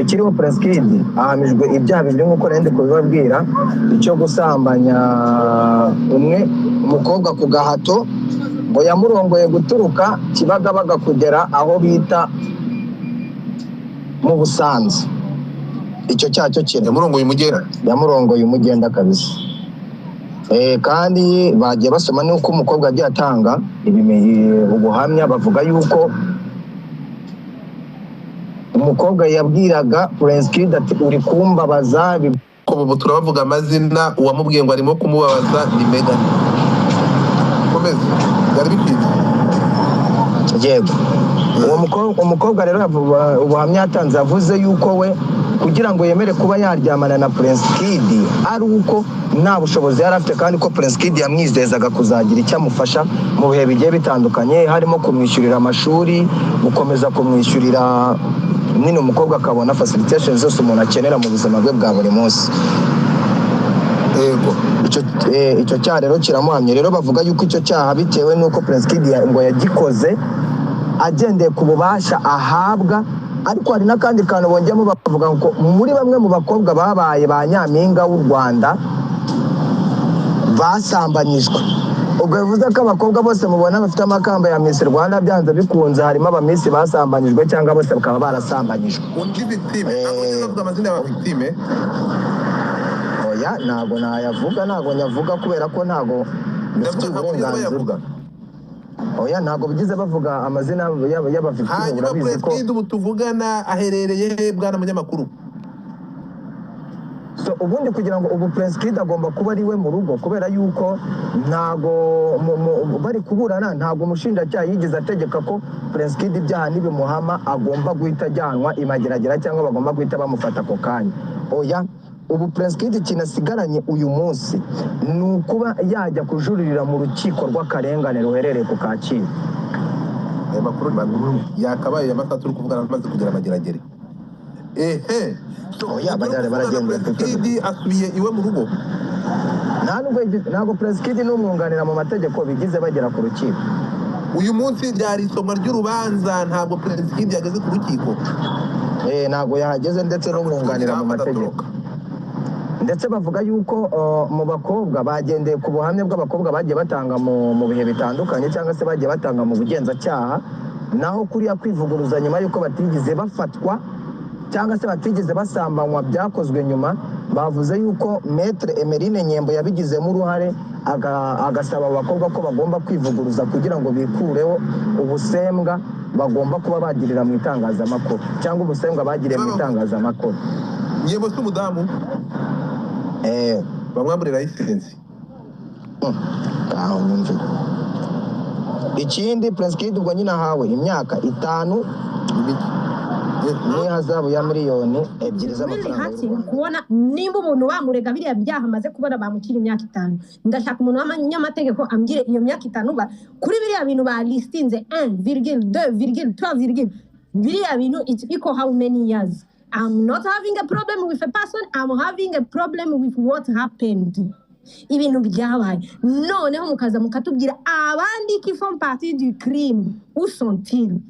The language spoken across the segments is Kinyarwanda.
Ikiriho, Prince Kid ahamijwe ibyaha bibiri nk'uko nari ndi kubibabwira: icyo gusambanya umwe umukobwa ku gahato, ngo yamurongoye guturuka Kibagabaga kugera aho bita mu Busanza. Icyo cyaha cyo kiri Yamurongoye umugera. Yamurongoye umugenda kabisa. Kandi bagiye basoma n'uko umukobwa yagiye atanga ubuhamya, bavuga yuko umukobwa yabwiraga Prince Kid ati: "Uri kumbabaza." Ko ubu turabavuga amazina, uwamubwiye ngo arimo kumubabaza ni Megan. Komeza, byari bikwiye. Yego, uwo umukobwa rero ubuhamya yatanze, yavuze yuko we kugira ngo yemere kuba yaryamana na Prince Kid ari uko nta bushobozi yari afite, kandi ko Prince Kid yamwizezaga kuzagira icyo amufasha mu bihe bigiye bitandukanye, harimo kumwishyurira amashuri, gukomeza kumwishyurira nyine, umukobwa akabona facilitation zose umuntu akenera mu buzima bwe bwa buri munsi. Icyo cyaha rero kiramuhamye. Rero bavuga yuko icyo cyaha, bitewe n'uko Prince Kid ngo yagikoze agendeye ku bubasha ahabwa, ariko hari n'akandi kantu bongeyemo, bavuga ngo muri bamwe mu bakobwa babaye ba nyampinga w'u Rwanda basambanyijwe. Ubwo bivuze ko abakobwa bose mubona bafite amakamba ya Miss Rwanda, byanze bikunze harimo aba Miss basambanyijwe cyangwa bose bakaba barasambanyijwe. Undi victime, ntabwo ugeze avuga amazina ya victime. Oya, ntabwo nayavuga, ntabwo nyavuga kubera ko ntabwo mbifitiye Ndavuga ntabwo ugeze uburenganzira. bayavuga. Oya, ntabwo bigize bavuga amazina y'aba victime. Hanyuma Urabizi ko Prince Kid ubu tuvugana aherereye he, bwana munyamakuru? So ubundi kugira ngo ubu Prince Kid agomba kuba ari we mu rugo, kubera yuko ntago bari kuburana, ntago umushinjacyaha yigeze ategeka ko Prince Kid ibyaha nibimuhama agomba guhita ajyanwa imageragera cyangwa bagomba guhita bamufata ako kanya. Oya, ubu Prince Kid ikintu asigaranye uyu munsi ni ukuba yajya kujuririra mu rukiko rw'akarengane ruherereye ku Kacyiru. Aya makuru ni mabi, yakabaye aya masaha turi kuvugana amaze kugera amageragere. Ehe. So, Oya, ubu turi baragenda kuvugana, baragenda. Prince Kid asubiye iwe mu rugo. Nta nubwo ntabwo Prince Kid n'umwunganira mu mategeko bigize bagera ku rukiko. Uyu munsi ryari isomwa ry'urubanza, ntabwo Prince Kid yageze ku rukiko. Ntabwo yahageze, ndetse n'umwunganira mu mategeko. Ndetse bavuga yuko mu bakobwa, bagendeye ku buhamya bw'abakobwa bagiye batanga mu bihe bitandukanye cyangwa se bagiye batanga mu bugenzacyaha, naho kuriya kwivuguruza nyuma y'uko batigeze bafatwa cyangwa se batigeze basambanywa byakozwe nyuma. Bavuze yuko Maître Emeline Nyembo yabigizemo uruhare, agasaba abo bakobwa ko bagomba kwivuguruza kugira ngo bikureho ubusembwa bagomba kuba bagirira mu itangazamakuru cyangwa ubusembwa bagiriye mu itangazamakuru. Nyembo si umudamu? Eh. Bamwambure license. Aho nyumve. Ikindi, Prince Kid ubwo nyine ahawe imyaka 5 n'ihazabu ya miliyoni 2 Really z'amafaranga y'u hurting Rwanda. Kubona nimba umuntu bamurega biriya byaha amaze kubona bamucira imyaka 5, ndashaka umuntu w'amanyamategeko ambwire iyo myaka 5 kuri biriya bintu balistinze 1,2, 3, biriya bintu, it's equal how many years? I'm not having a problem with a person, I'm having a problem with what happened, ibintu byabaye. Noneho mukaza mukatubwira abandi qui font partie du crime, où sont-ils?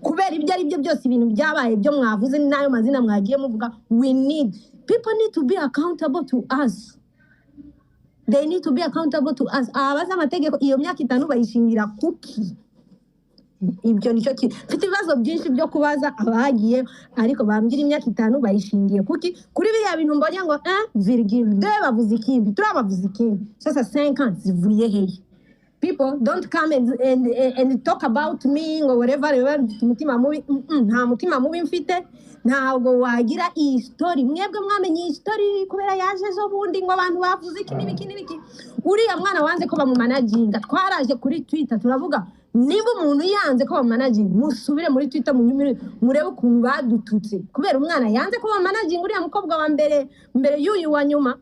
Kubera ibyo ari byo byose, ibintu byabaye, byo mwavuze n'ayo mazina mwagiye muvuga, we need people need to be accountable to us. They need to be accountable to us. Abazi amategeko, iyo myaka 5 bayishingira kuki? Ibyo nicyo kintu mfite ibibazo byinshi byo kubaza abagiye, ariko bambwira imyaka 5 bayishingiye kuki kuri biriya bintu mbonye ngo 1,2 bavuze ikindi, turiya bavuze ikindi. Sasa 5 ans zivuye hehe? People don't come and talk about me ngo whatever, whatever, mfite umutima mubi. Nta mutima mubi mfite. Ntabwo wagira iyi story, mwebwe mwamenye iyi story kubera yaje ejo bundi ngo abantu bavuze iki n'ibiki n'ibiki. Uriya mwana wanze ko bamumanaginga, twaraje kuri Twitter turavuga, nimba umuntu yanze ko bamumanaginga, musubire muri Twitter munyumire murebe ukuntu badututse kubera umwana yanze ko bamumanaginga. Uriya mukobwa wa mbere, mbere y'uyu wa nyuma,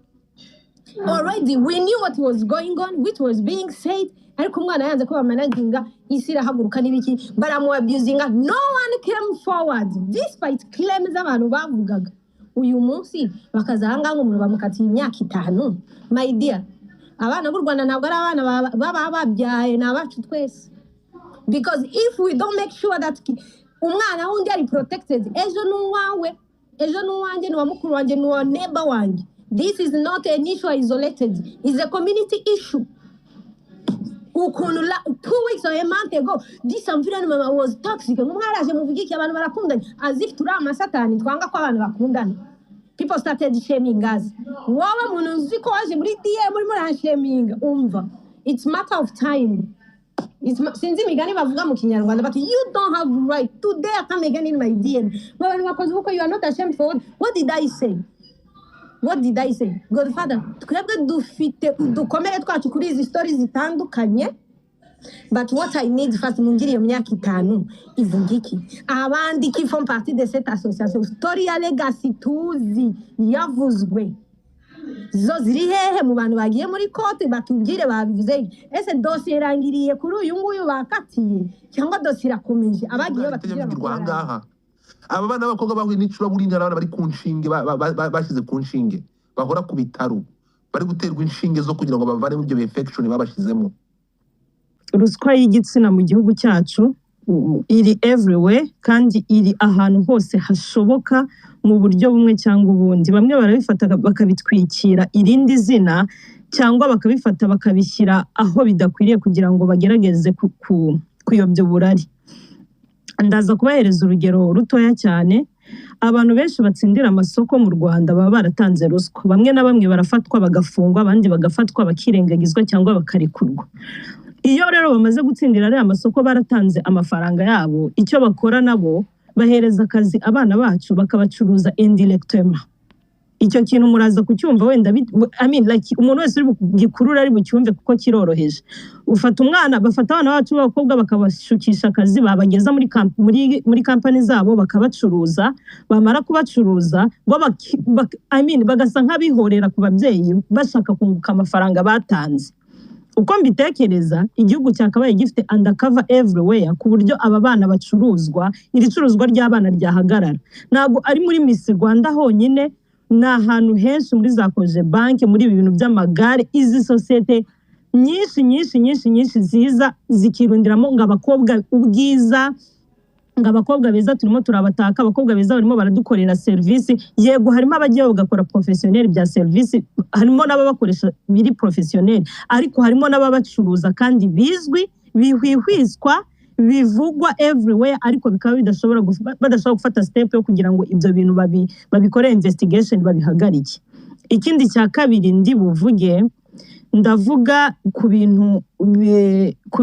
already we knew what was going on, what was being said, ariko umwana yanze ko bamanaginga, isi irahaguruka n'ibiki, baramuabusinga. No one came forward despite claims z'abantu bavugaga. Uyu munsi bakaza ahangaha ngo umuntu bamukatiye imyaka 5. My dear, abana b'u Rwanda ntabwo ari abana baba babyaye, ni abacu twese, because if we don't make sure that umwana wundi ari protected, ejo ni uwawe. Ejo ni uwanjye, ni uwa mukuru wanjye, ni uwa neighbor wanjye. This is not an issue isolated, is a community issue. Ukuntu 2 weeks or a month ago this environment was toxic, ngo mwaraje muvuga iki, abantu barakundanye, as if turi amasatani twanga ko abantu bakundana. People started shaming us. Wowe muntu uzi ko waje muri DM urimo uranshaminga, umva, it's matter of time. Sinzi imigani bavuga mu Kinyarwanda, but you don't have right. Today I come again in my DM ngo abantu bakoze ubukwe, you are not ashamed for what? What did I say? What did I say? Godfather, twebwe dufite udukomere twacu kuri izi stories zitandukanye, but what I need first, mungire iyo myaka 5 ivuga iki? Abandi qui font partie de cette association, story ya Legacy tuzi yavuzwe, zo ziri hehe mu bantu bagiye muri court? Batubwire babivuze iki. Ese dosiye irangiriye kuri uyu nguyu bakatiye, cyangwa dosiye irakomeje? Abagiye batubwire Itegeko amakuru aha arahari. Ngaha aba bana b'abakobwa bahuye n'icuraburindi, hari abana bari ku nshinge, bashyize ku nshinge, bahora ku bitaro bari guterwa inshinge zo kugira ngo bavanemo ibyo infection babashyizemo. Ruswa y'igitsina mu gihugu cyacu iri everywhere kandi iri ahantu hose hashoboka mu buryo bumwe cyangwa ubundi. Bamwe barabifata bakabitwikira irindi zina, cyangwa bakabifata bakabishyira aho bidakwiriye kugira ngo bagerageze kuyobya uburari. Ndaza kubahereza urugero rutoya cyane. Abantu benshi batsindira amasoko mu Rwanda baba baratanze ruswa. Bamwe na bamwe barafatwa bagafungwa, abandi bagafatwa bakirengagizwa cyangwa bakarekurwa. Iyo rero bamaze gutsindira ariya masoko baratanze amafaranga yabo, icyo bakora nabo bahereza akazi abana bacu, bakabacuruza indirectement. Icyo kintu muraza kucyumva wenda I mean, like, umuntu wese uri bugikurure ari bucyumve kuko kiroroheje. Ufata umwana, bafata abana bacu b'abakobwa bakabashukisha akazi, babageza muri kampani zabo bakabacuruza. Bamara kubacuruza bo I mean, bagasa nk'abihorera ku babyeyi bashaka kunguka amafaranga batanze. Uko mbitekereza, igihugu cyakabaye gifite undercover everywhere ku buryo aba bana bacuruzwa, iri curuzwa ry'abana ryahagarara. Ntabwo ari muri Miss Rwanda honyine, ni ahantu henshi, muri za Cogebanque, muri ibi bintu by'amagare, izi sosiyete nyinshi nyinshi nyinshi nyinshi ziza zikirundiramo ngo abakobwa ubwiza, ngo abakobwa beza turimo turabataka, abakobwa beza barimo baradukorera serivisi. Yego, harimo abagiye bagakora professionnel bya serivisi, harimo n'ababakoresha biri professionnel, ariko harimo n'ababacuruza kandi bizwi, bihwihwiswa, bivugwa everywhere, ariko bikaba bidashobora badashobora gufata step yo kugira ngo ibyo bintu babikore investigation, babihagarike. Ikindi cya kabiri ndi buvuge, ndavuga ku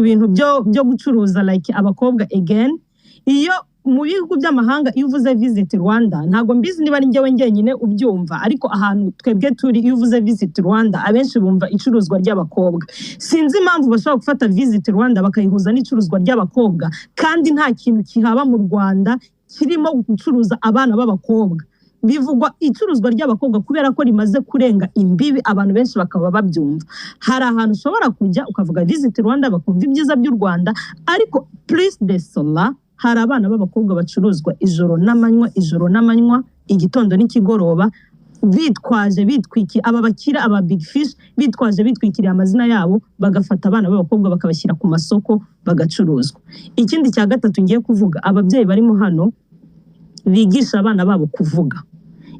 bintu byo gucuruza, like abakobwa again. Iyo mu bihugu by'amahanga iyo uvuze Visit Rwanda, ntabwo mbizi niba ari njyewe njyenyine ubyumva, ariko ahantu twebwe turi, iyo uvuze Visit Rwanda abenshi bumva icuruzwa ry'abakobwa. Sinzi impamvu bashobora gufata Visit Rwanda bakayihuza n'icuruzwa ry'abakobwa kandi nta kintu kihaba mu Rwanda kirimo gucuruza abana b'abakobwa. Bivugwa icuruzwa ry'abakobwa kubera ko rimaze kurenga imbibi, abantu benshi bakaba babyumva. Hari ahantu ushobora kujya ukavuga Visit Rwanda bakumva ibyiza by'u Rwanda, ariko plus de cela hari abana b'abakobwa bacuruzwa ijoro n'amanywa, ijoro n'amanywa, igitondo n'ikigoroba, bitwaje bitwikiye aba bakira, aba big fish, bitwaje bitwikiriye amazina yabo, bagafata abana b'abakobwa bakabashyira ku masoko bagacuruzwa. Ikindi cya gatatu ngiye kuvuga, ababyeyi barimo hano bigisha abana babo kuvuga.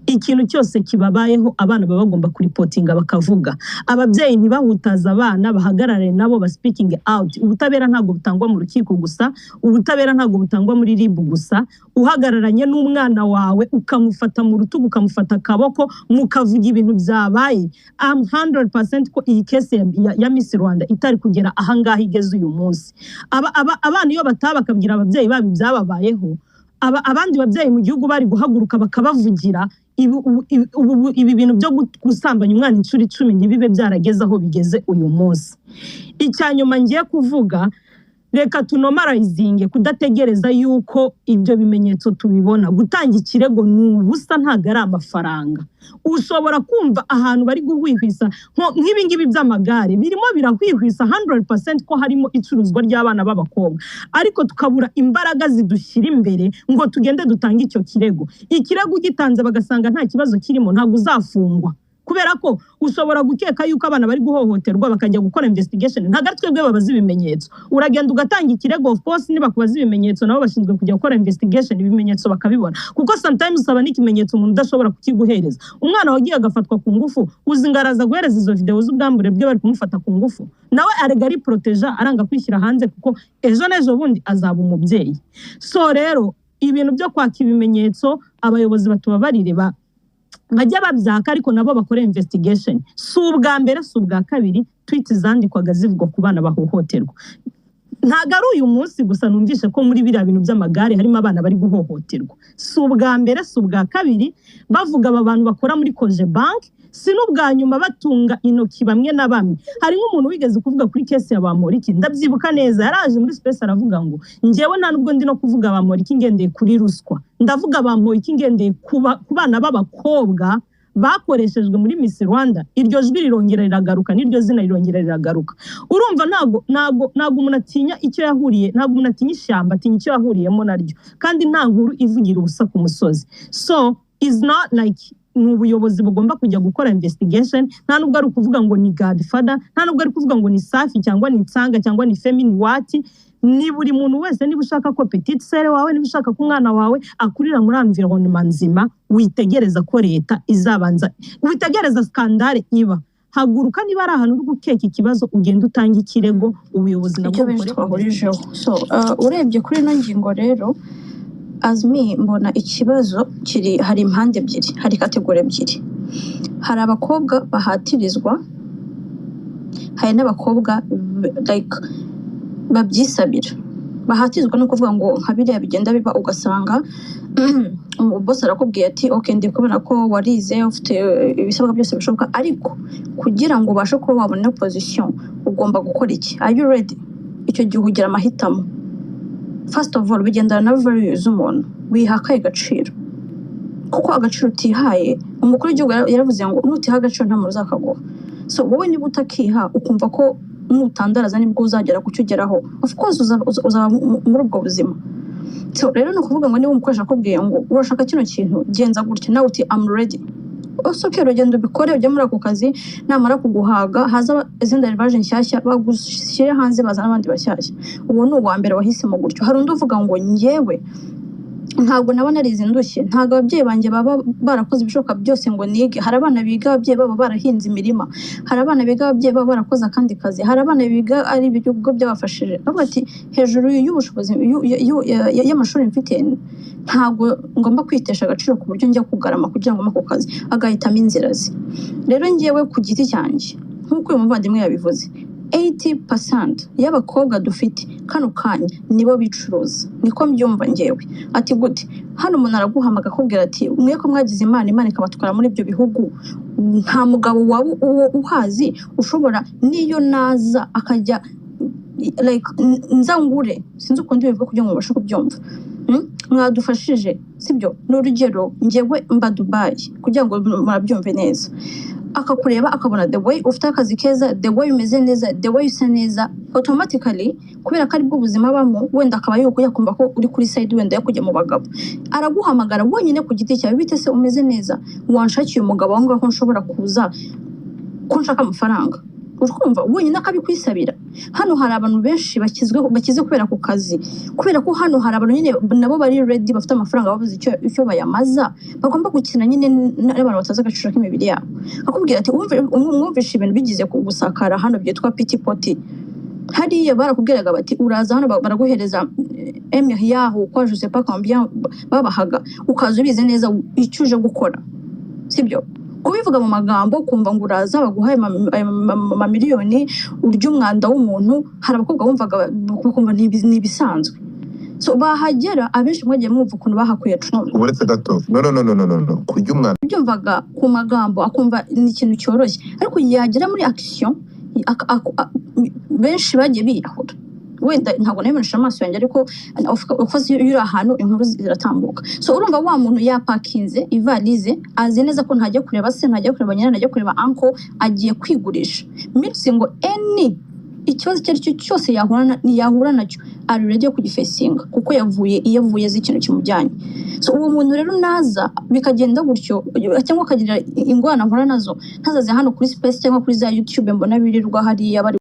Ikintu cyose kibabayeho abana baba bagomba kureportinga bakavuga. Ababyeyi ntibahutaze abana, bahagarare nabo ba speaking out. Ubutabera ntabwo butangwa mu rukiko gusa, ubutabera ntabwo butangwa muri RIB gusa. Uhagararanye n'umwana wawe, ukamufata mu rutugu, ukamufata akaboko, mukavuga ibintu byabaye, am 100% ko iyi case ya Miss Rwanda itari kugera ahangaha igeze uyu munsi. Abana iyo bataha bakabwira ababyeyi babo ibyababayeho, abandi babyeyi mu gihugu bari guhaguruka bakabavugira. Ibi bintu byo gusambanya umwana inshuro 10 ntibibe byarageze aho bigeze uyu munsi. Icya nyuma ngiye kuvuga, reka tunormalizinge kudategereza yuko ibyo bimenyetso tubibona. Gutanga ikirego ni ubusa, ntabwo ari amafaranga. Ushobora kumva ahantu bari guhwihwisa nk'ibi ngibi by'amagare, birimo birahwihwisa 100% ko harimo icuruzwa ry'abana b'abakobwa, ariko tukabura imbaraga zidushyira imbere ngo tugende dutange icyo kirego. Ikirego ugitanze bagasanga nta kibazo kirimo, ntabwo uzafungwa. Kubera ko ushobora gukeka yuko abana bari guhohoterwa, bakajya gukora investigation. Ntabwo ari twebwe babaza ibimenyetso. Uragenda ugatanga ikirego, of course nibakubaza ibimenyetso, nabo bashinzwe kujya gukora investigation, ibimenyetso bakabibona, kuko sometimes usaba n'ikimenyetso umuntu udashobora kukiguhereza. Umwana wagiye agafatwa ku ngufu, uzi ngo araza guhereza izo videwo z'ubwambure bwe bari kumufata ku ngufu? Nawe arega ari protégé, aranga kwishyira hanze, kuko ejo n'ejo bundi azaba umubyeyi. So rero ibintu byo kwaka ibimenyetso, abayobozi batubabarire, bajya babyaka, ariko nabo bakora investigation. Si ubwa mbere, si ubwa kabiri tweet zandikwaga zivugwa ku bana bahohoterwa. Ntabwo ari uyu munsi gusa numvishe ko muri biriya bintu by'amagare harimo abana bari guhohoterwa. Si ubwa mbere, si ubwa kabiri bavuga aba bantu bakora muri Cogebanque, si n'ubwa nyuma batunga intoki bamwe na bamwe. Hari nk'umuntu wigeze kuvuga kuri case ya Bamporiki, ndabyibuka neza, yaraje muri space aravuga ngo: "Njyewe nta nubwo ndi no kuvuga Bamporiki ngendeye kuri ruswa, ndavuga Bamporiki ngendeye ku bana b'abakobwa bakoreshejwe muri Miss Rwanda." Iryo jwi rirongera riragaruka, n'iryo zina rirongera riragaruka. Urumva, ntabwo umuntu atinya icyo yahuriye, ntabwo umuntu atinya ishyamba, atinya icyo yahuriyemo naryo, kandi nta nkuru ivugira ubusa ku musozi. So is not like ni ubuyobozi bugomba kujya gukora investigation. Nta nubwo ari ukuvuga ngo ni Godfather, nta nubwo ari kuvuga ngo ni Safi cyangwa ni Nsanga cyangwa ni Femi ni wati. Ni buri muntu wese. Niba ushaka ko petite sœur wawe, niba ushaka ko umwana wawe akurira muri environnement nzima, witegereza ko leta izabanza, witegereza scandale iba, haguruka. Niba ari ahantu uri gukeka ikibazo, ugenda utange ikirego, ubuyobozi nabwo Icyo benshi bukore twahurijeho. So urebye kuri ino ngingo rero, as me mbona ikibazo kiri, hari impande ebyiri, hari category ebyiri. Hari abakobwa bahatirizwa, hari n'abakobwa like babyisabira. Bahatizwa no kuvuga ngo nka biriya bigenda biba, ugasanga boss arakubwiye ati: "Ok, ndi kubona ko warize, ufite ibisabwa byose bishoboka, ariko kugira ngo ubashe kuba wabona position ugomba gukora iki. Are you ready?" Icyo gihe ugira amahitamo. First of all, bigendana na values z'umuntu, wiha akahe gaciro? Kuko agaciro utihaye, umukuru w'igihugu yaravuze ngo nutiha agaciro nta muntu uzakaguha. So wowe niba utakiha, ukumva ko nutandaraza nibwo uzagera ku cyo ugeraho, of course uzaba muri ubwo buzima. So rero ni ukuvuga ngo niba umukoresha akubwiye ngo urashaka kino kintu, genza gutya, nawe uti: "I'm ready." Okay, uragenda ubikore, ujye muri ako kazi. Namara kuguhaga, haza izindi arrivage nshyashya, bagushyire hanze, bazana abandi bashyashya. Uwo ni uwa mbere wahisemo gutyo. Hari undi uvuga ngo: "Njyewe ntabwo naba narize ndushye, ntabwo ababyeyi banjye baba barakoze ibishoboka byose ngo nige." Hari abana biga ababyeyi babo barahinze imirima, hari abana biga ababyeyi babo barakoze akandi kazi, hari abana biga ari ibigo byabafashije. Bavuga ati: "Hejuru y'ubushobozi y'amashuri mfite, ntabwo ngomba kwitesha agaciro ku buryo njya kugarama kugira ngo mpe ako kazi." Agahitamo inzira ze. Rero njyewe ku giti cyanjye, nk'uko uyu muvandimwe yabivuze, 80% y'abakobwa dufite kano kanya nibo bicuruza. Niko mbyumva njyewe. Ati gute? Hano umuntu araguhamaga akubwira ati: "Mwe ko mwagize Imana, Imana ikabatwara muri ibyo bihugu, nta mugabo waba uwo uhazi ushobora, niyo naza akajya like nzangure." Sinzi ukuntu bivuga kugira ngo mubashe kubyumva. Mwadufashije, sibyo? Ni urugero, njyewe mba Dubai, kugira ngo murabyumve neza. Akakureba akabona the way ufite akazi keza, the way umeze neza, the way usa neza, automatically kubera ko aribwo buzima abamo, wenda akaba yuko yakumva ko uri kuri side wenda yo kujya mu bagabo, araguhamagara wenyine ku giti cyawe: "Bite se, umeze neza? Wanshakiye umugabo aho ngaho nshobora kuza ko nshaka amafaranga?" Urumva, wenyine akabikwisabira. Hano hari abantu benshi bakizwe, bakize kubera ku kazi, kubera ko hano hari abantu nyine nabo bari ready, bafite amafaranga, babuze icyo bayamaza, bagomba gukina nyine n'abantu batazi agaciro k'imibiri yabo. Akubwira ati mwumvishe ibintu bigize ku gusakara hano byitwa pity party. Hariya barakubwiraga bati: "Uraza hano, baraguhereza milliard quoi, je sais pas combien babahaga, ukaza ubizi neza icyo uje gukora." Sibyo kubivuga mu magambo, kumva ngo uraza baguha ayo mamiliyoni, urya umwanda w'umuntu. Hari abakobwa bumvaga bakumva ni ibisanzwe. So bahagera, abenshi mwagiye mwumva ukuntu bahakuye trauma. Uretse gato, no, no, no, no, no, no, no, kurya umwanda. Byumvaga ku magambo akumva ni ikintu cyoroshye, ariko yagera muri action benshi bagiye biyahura. Wenda ntabwo nabibonesha amaso yanjye, ariko of course iyo uri ahantu inkuru ziratambuka. So urumva, wa muntu yapakinze ivalize, azi neza ko ntajya kureba se, ntajya kureba nyina, ntajya kureba uncle, agiye kwigurisha. Minsi ngo any ikibazo icyo ari cyo cyose yahura nacyo, ari ready yo kugifacinga, kuko yavuye iyo avuye azi ikintu kimujyanye. So uwo muntu rero naza bikagenda gutyo, cyangwa akagira ingorane ahura nazo, ntazaze hano kuri space cyangwa kuri za YouTube mbona birirwa hariya bari.